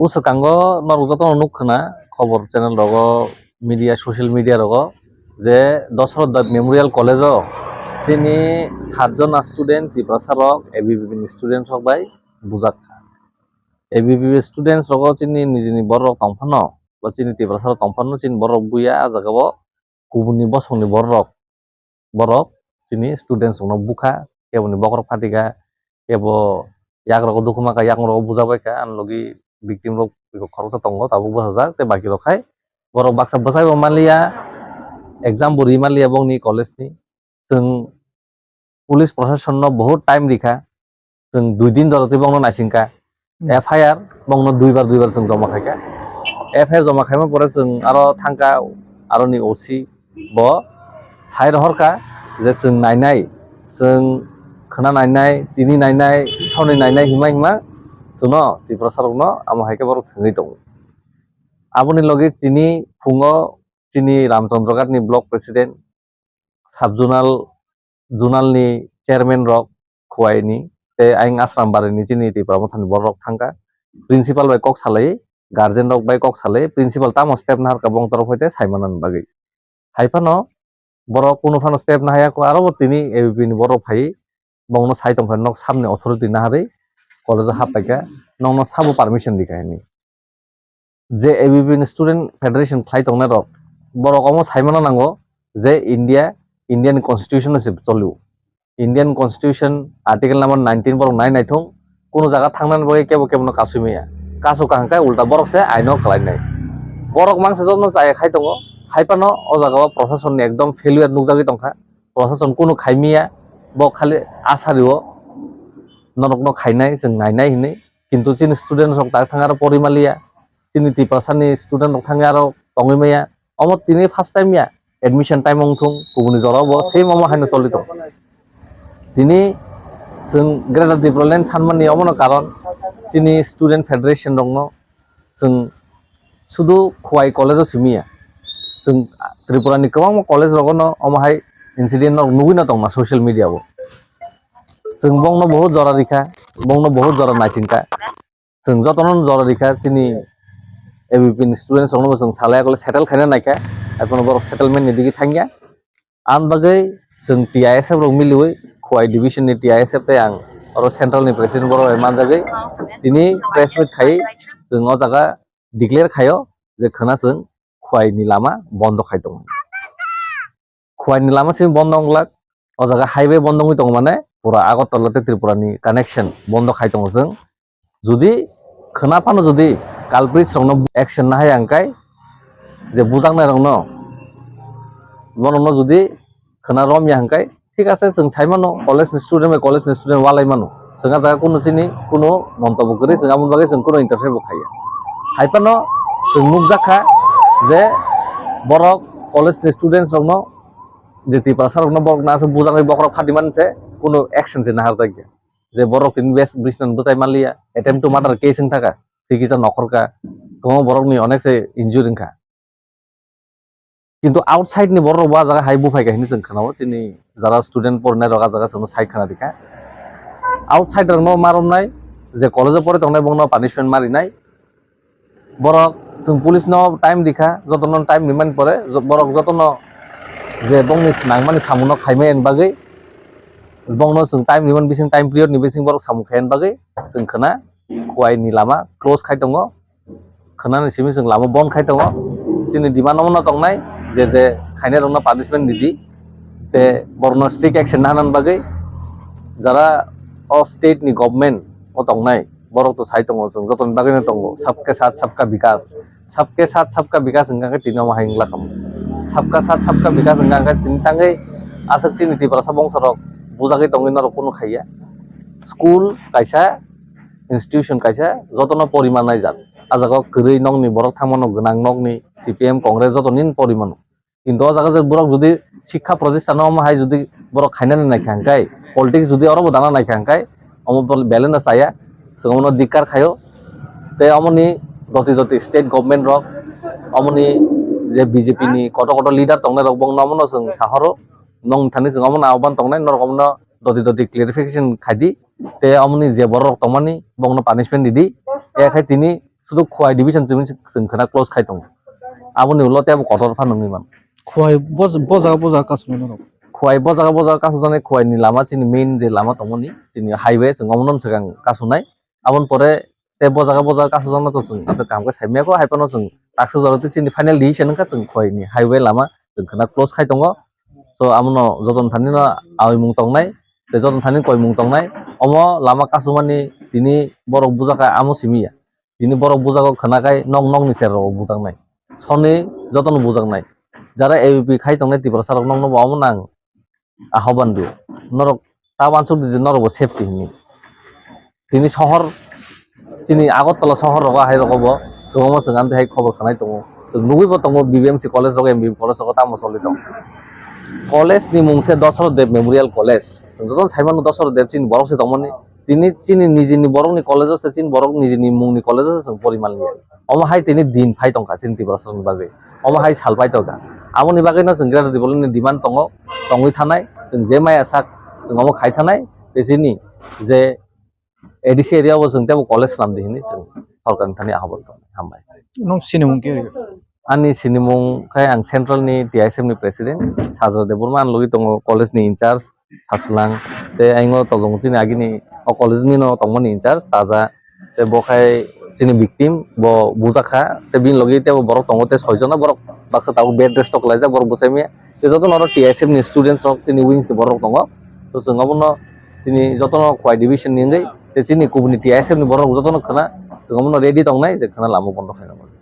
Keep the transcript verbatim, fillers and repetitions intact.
Bwswkango norok jotono nuk khna khobor channel rogo, media, social media rogo je Dasarath Memorial College o chini satjona student Tiprasa rok A B V P ni student rok bai bujak kha. A B V P students rogo chini nijini borok tong phano ba chini Tiprasa rok tong phano chini borok buya a jaga o kubuni bosongni borok borok chini students rokno bukha, keboni bokhorok phatikha, kebo yakrok dukhumakha, yakung rok bujabaikha, ani logi victim rok khoroksa tongo, tabuk bwsajak tei baki rok khai borok baksa bwsaibo manliya, exam bo ri manliya bongni college ni. Chwng police proshasonno bahut time rikha, chwng dui din jora twi bongno naisingkha. Hmm. F I R bongno duibar duibar chwng joma khaikha. F I R joma khaima pore chwng aro thangkha aroni O C bo sai rohorkha je chwng nainai, chwng khwna nainai, tini nainai, soni nainai hima hima chwngno Tiprasa rokno amo hai khe borok thwngwi tongo. Aboni logi tini phungo chini Ramchandraghat ni block president, sub zonal, zonal ni chairman rok Khowai ni tei ayang Asrambari ni chini Tipra Motha ni borok rok thangkha. Principal bai kok salai, guardian rok bai kok salai, principal tamo step naharkha bong torok hoite saimana bagwi. Hai phano borok kunu phano step nahaya kho, aro bo tini A B P ni borok phai bongno sai tongkha nok samni authority naharwi college o happaikha, nokno sabo permission rikha hini. Je A B P ni student federation khlai tongnai rok, borok omo saimano nango je India, Indian constitution no se cholio. Indian constitution article number nineteen borok nai naithung, kunu jaga thangnani bagwi kebo kebo no kasui maya. Kasu kaham khe ulta borok se aino kwlai nai. Borok mangsa jotono chaya khai tongo, hai phano o jaga o proshasonni ekdom failure nukjagwi tongkha. Proshashan kunu khaimiya, bo khali asario norokno khainai, chwng nainai hinwi. Kintu chini student rok tak thang aro pori maliya, chini Tiprasa ni student rok thangwi aro tongwi maya. Omo tini first time ya, admission time wng thung, kubuni jora bo same omo haino choli tong. Tini chwng Greater Tipraland sanmani omono karon chini student federation rokno chwng sudu Khowai college o simi ya. Chwng Tripura ni kwbangma college rogo no omo hai incident no nugwi no tongma social media o. Chwng bongno bahut jora rikha, bongno bahut jora naisingkha. Chwng jotono jora rikha, chini A B P ni students rokno bo chwng salai kole settle khaina naikha. Ekhon borok settlement ni digi thangya. Ang bagwi chwng T I S F rok miliwi, Khowai division ni T I S F tei ang oro central ni president borok bai manjagwi tini press meet khai chwng o jaga declare khaio je khwna chwng Khowai ni lama bondo khai tongo. Khowai ni lama simi bondo wng glak, o jaga highway bondo wngwi tongo, mane pura Agartala tei Tripura ni connection bondo khai tongo chwng. Jodi khwna phano jodi culprits rokno action nahaya hwnkhe, je bujaknai rokno, bono jodi khwna romya hwnkhe, thik ase, chwng sai mano college ni student bai college ni student walai mano, chwng a jaga kunu chini kunu montobbo kwrwi, chwng aboni bagwi chwng kunu interfere bo khaiya. Hai phano chwng nukjak kha je borok college ni students rokno, je Tiprasa rokno borok na aswk bujaknai bokhorok phatimani se kunu action se naharjakya. Je borok tini bes brisnan bwchai manliya, attempt to murder case wng thaka, twi kisa nokhorka, kwbangma borokni onek se injury wngkha. Kintu outside ni borok rok bo ah jaga hai buphai kha hinwi chwng khwnao, chini jara student porinai rok ah jaga chwngno sai khwna rikha. Outside rokno ma romnai, je college o pori tongnai bongno punishment ma rinai. Borok chwng police no time rikha, jotono time rimani pore jo-, borok jotono je bongni nangmani samungno khaimani bagwi, bongno chwng time rimani bising, time period ni bising borok samung khaimani bagwi chwng khwna Khowai ni lama close khai tongo, khwnani simi chwng lama bon khai tongo. Chini demand omono tongnai je je khainai rokno punishment ridi, tei borokno strict action nahana bagwi jara o state ni government o tongnai. Borok to sai tongo, chwng jotoni bagwino tongo, sabke saath sabka vikas. Sabke saath sabka vikas hwnkha khe tini omo hai wngla kamo. Sabka saath sabka vikas hwnkha khe tini tangwi aswk chini Tiprasa bongso rok bujagwi tongwi norok kunu khaiya. School kaisa, institution kaisa, jotono poriman naijak. Ah jaga o kwrwi nokni borok thangmano, gwnang nokni, C P M, Congress jotoni porimano. Kintu o jaga je borok jodi sikha protistano omo hai jodi borok khainani naikha hwnkhe, politics jodi oro bo dana naikha hwnkhe, omo bel-, belai no chaya, chwng omono dikar khaio. Tei omoni joti joti state government rok, omoni je B J P ni kotor kotor leader tongnai rok, bongno omono chwng sahoro, nong thani chwng omono ahban tongnai, norok omono joti joti clarification khaidi, tei omoni je borok rok tongmani, bongno punishment ridi, ya khai tini Sudu Khowai division chini chwng khwna close khai tongo. Aboni ulo tei abo kotor phano wngwi mano. Khowai bo, bo jaga, bo jaga kasu nai norok. Khowai bo jaga, bo jaga kasu jani Khowai ni lama chini main je lama tongmani, chini highway chwng omono swkang kasu nai. Aboni pore tei bo jaga, bo jaga kasu jana to chwng aswk kaham khe sai maya kho, hai phano chwng taksa jora tei chini final decision wngkha chwng Khowai ni highway lama chwng khwna close khai tongo. So, amono jotono thani no awi mung tongnai, tei jotono thani koi mung tongnai. Omo lama kasumani tini borok bujaka amo simi ya. Tini borok bujako khwnakai nok nokni cherrok bujaknai. Soni jotono bujaknai. Jara A B P khai tongnai Tiprasa rok nokno bo omo nang ahoban dio. Norok ta uansuk di je norok bo safety hinwi. Tini sohor, chini Agartala sohor rogo hai rogo bo kwbangma chwng amtwi hai khobor khwnai tongo. Chwng nugwi bo tongo B B M C college rogo, M B B college rogo tamo choli tongo. College ni mung se Dasarath Deb Memorial College. Chwng jotono sai mano Dasarath Deb chini borok se tongmani. Tini chini nijini borokni college o se chini borok nijini mungni college o se chwng poriman liya. Omo hai tini din phai tongkha chini Tiprasani bagwi. Omo hai sal phai tongkha. Aboni bagwino chwng Greater Tipraland ni demand tongo, tongwi thanai. Chwng je maya sak chwng omo khai thanai. Tei chini je A D C area o chwng teibo college swnam di hinwi chwng sorkarni thani ahobol tong hambai. Nung sinimung khe? Ani sinimung khe ang central ni T I S F ni president Sajra Debbarma, ang logi tongo college ni in charge Saslang, tei ayang o tongo chini agini o college ni no tongmani in charge Taja, tei bo khai chini victim bo bujak kha, tei bini logi teibo borok tongo tei soi jona borok baksa tabuk bed rest o kwlaijak borok bwsai maya. Tei jotono oro T I S F ni students rok chini wings ni borok tongo. To chwng obono chini jotono Khowai division ni wngwi tei chini kubuni T I S F ni borok jotono khwna chwng obono ready tongnai je khwna lama bondo khaina bagwi.